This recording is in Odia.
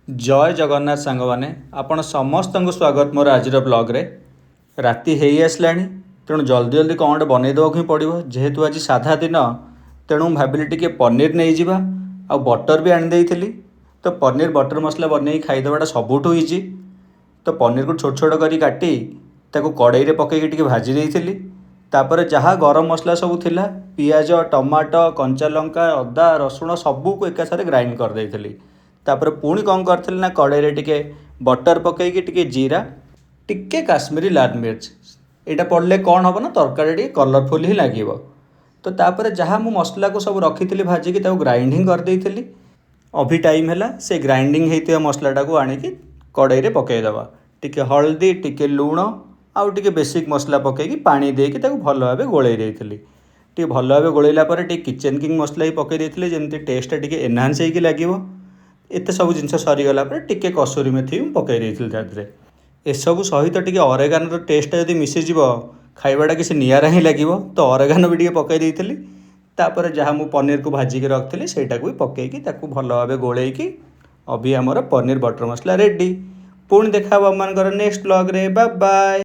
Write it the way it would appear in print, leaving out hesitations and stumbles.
ଜୟ ଜଗନ୍ନାଥ ସାଙ୍ଗମାନେ, ଆପଣ ସମସ୍ତଙ୍କୁ ସ୍ୱାଗତ ମୋର ଆଜିର ବ୍ଲଗ୍ରେ। ରାତି ହେଇ ଆସିଲାଣି, ତେଣୁ ଜଲ୍ଦି ଜଲ୍ଦି କ'ଣ ଗୋଟେ ବନେଇ ଦେବାକୁ ହିଁ ପଡ଼ିବ। ଯେହେତୁ ଆଜି ସାଧା ଦିନ, ତେଣୁ ମୁଁ ଭାବିଲି ଟିକେ ପନିର ନେଇଯିବା ଆଉ ବଟର୍ ବି ଆଣିଦେଇଥିଲି। ତ ପନିର ବଟର୍ ମସଲା ବନେଇକି ଖାଇଦେବାଟା ସବୁଠୁ ଇଜି। ତ ପନିରକୁ ଛୋଟ ଛୋଟ କରି କାଟି ତାକୁ କଡ଼େଇରେ ପକେଇକି ଟିକେ ଭାଜି ଦେଇଥିଲି। ତାପରେ ଯାହା ଗରମ ମସଲା ସବୁ ଥିଲା, ପିଆଜ, ଟମାଟୋ, କଞ୍ଚା ଲଙ୍କା, ଅଦା, ରସୁଣ ସବୁକୁ ଏକାସାଙ୍ଗରେ ଗ୍ରାଇଣ୍ଡ କରିଦେଇଥିଲି। ତାପରେ ପୁଣି କ'ଣ କରିଥିଲି ନା କଡ଼େଇରେ ଟିକେ ବଟର୍ ପକେଇକି ଟିକେ ଜିରା, ଟିକେ କାଶ୍ମୀରୀ ଲାଲ ମିର୍ଚ୍ଚ, ଏଇଟା ପଡ଼ିଲେ କ'ଣ ହେବ ନା ତରକାରୀ ଟିକେ କଲରଫୁଲ୍ ହିଁ ଲାଗିବ। ତ ତାପରେ ଯାହା ମୁଁ ମସଲାକୁ ସବୁ ରଖିଥିଲି ଭାଜିକି, ତାକୁ ଗ୍ରାଇଣ୍ଡିଙ୍ଗ କରିଦେଇଥିଲି। ଅଭି ଟାଇମ୍ ହେଲା ସେ ଗ୍ରାଇଣ୍ଡିଙ୍ଗ ହେଇଥିବା ମସଲାଟାକୁ ଆଣିକି କଡ଼େଇରେ ପକାଇଦେବା। ଟିକେ ହଳଦୀ, ଟିକେ ଲୁଣ ଆଉ ଟିକେ ବେସିକ୍ ମସଲା ପକାଇକି, ପାଣି ଦେଇକି ତାକୁ ଭଲ ଭାବେ ଗୋଳେଇ ଦେଇଥିଲି। ଟିକେ ଭଲ ଭାବେ ଗୋଳେଇଲା ପରେ ଟିକେ କିଚେନ୍ କିଙ୍ଗ ମସଲା ବି ପକାଇ ଦେଇଥିଲି, ଯେମିତି ଟେଷ୍ଟଟା ଟିକେ ଏନହାନ୍ସ ହେଇକି ଲାଗିବ। ଏତେ ସବୁ ଜିନିଷ ସରିଗଲା ପରେ ଟିକେ କସୁରୀ ମେଥି ବି ମୁଁ ପକାଇ ଦେଇଥିଲି ତା ଦେହରେ। ଏସବୁ ସହିତ ଟିକେ ଅରେଗାନୋର ଟେଷ୍ଟଟା ଯଦି ମିଶିଯିବ, ଖାଇବାଟା କିଛି ନିଆରା ହିଁ ଲାଗିବ। ତ ଅରେଗାନୋ ବି ଟିକେ ପକାଇ ଦେଇଥିଲି। ତାପରେ ଯାହା ମୁଁ ପନିରକୁ ଭାଜିକି ରଖିଥିଲି, ସେଇଟାକୁ ବି ପକାଇକି ତାକୁ ଭଲ ଭାବେ ଗୋଳେଇକି ଅଭି ଆମର ପନିର ବଟର୍ ମସଲା ରେଡ଼ି। ପୁଣି ଦେଖା ହେବ ଆମମାନଙ୍କର ନେକ୍ସଟ ବ୍ଲଗ୍ରେ। Bye bye.